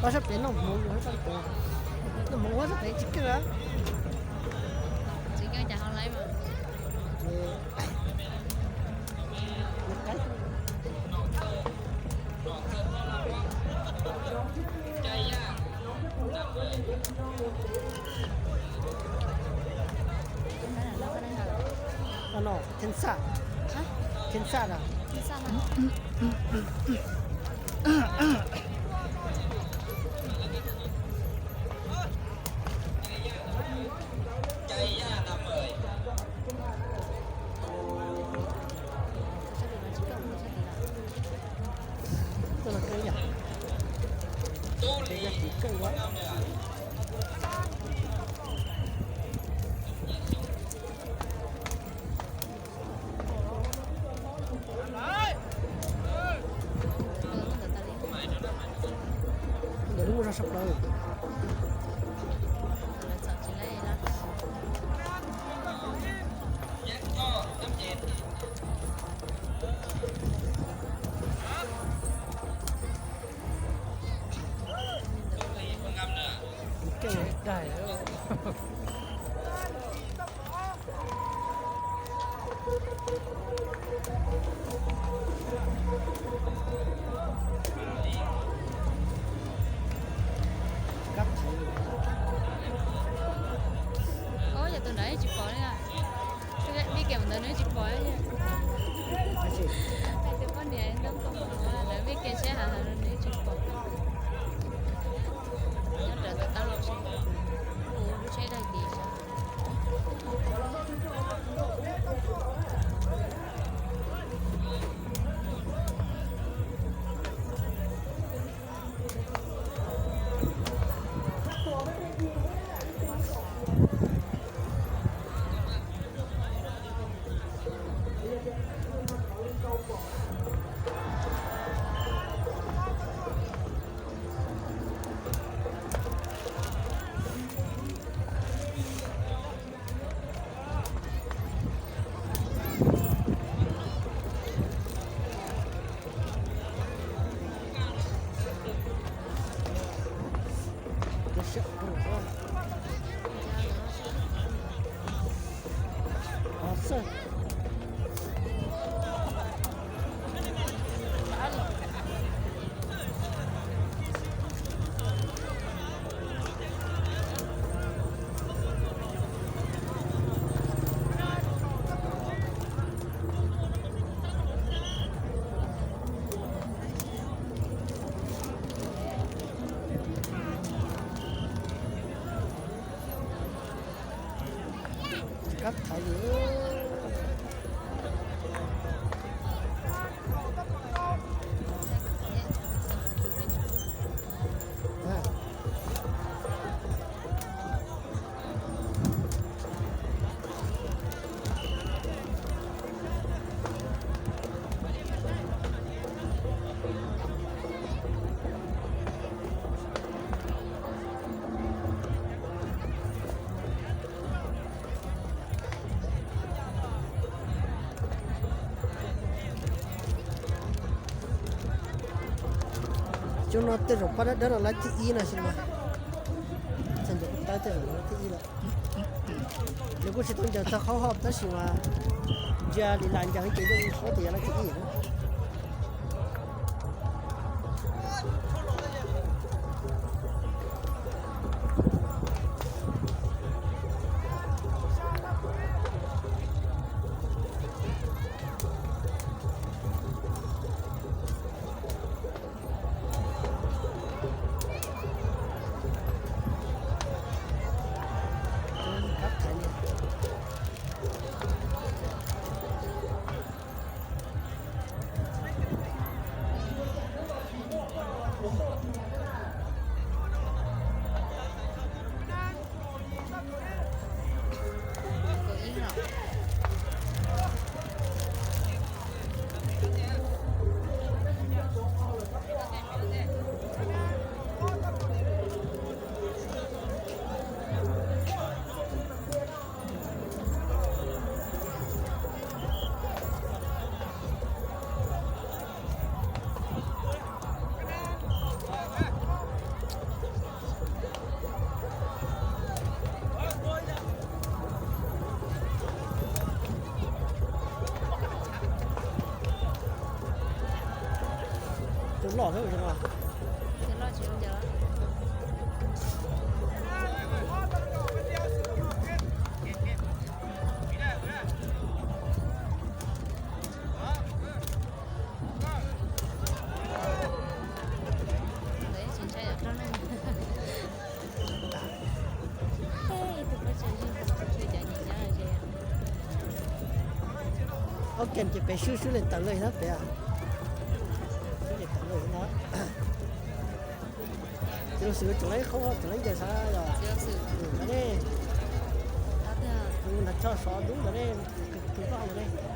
Ob sab pem noj hmoov, noj hmoov ob sab pem tsis keej. Tsis keej cas ho laib mas. Thib xaj, thib xaj a. Ntawm lub muaj zog sab plaws. Keej daig. Ob, yog tus ntawd tsis pom li. Vij Kias mus ntawd nws tsis pom. Hais tias poj niam ntoo koj mus ntawd Vij Kias saib heev nws tsis pom. Nyob rawv tab tab los ua lub tsheb daig tis saib. Kab thaiv yus. Cov no tej zaum pab dawb dawb no lawv thib ib no xwb mas. Txog ntawm kuv tawb tej zaum lawv thib ib lawm. Nws kuj tsis tau ncaws txog qhov hauv tab sis mas ntsia li las ncaws ces yeej paub tias yog lawv thib ib na. Loj xwb. Ob ke ces pem swb swb li tawm li na pem. Swb li tawm li na. Ces los xwm tseem laib qhov tseem laib ncaws xav yog. Ntawd ne, nag choj sov dub ntawd ne, kws koj ntawd ne.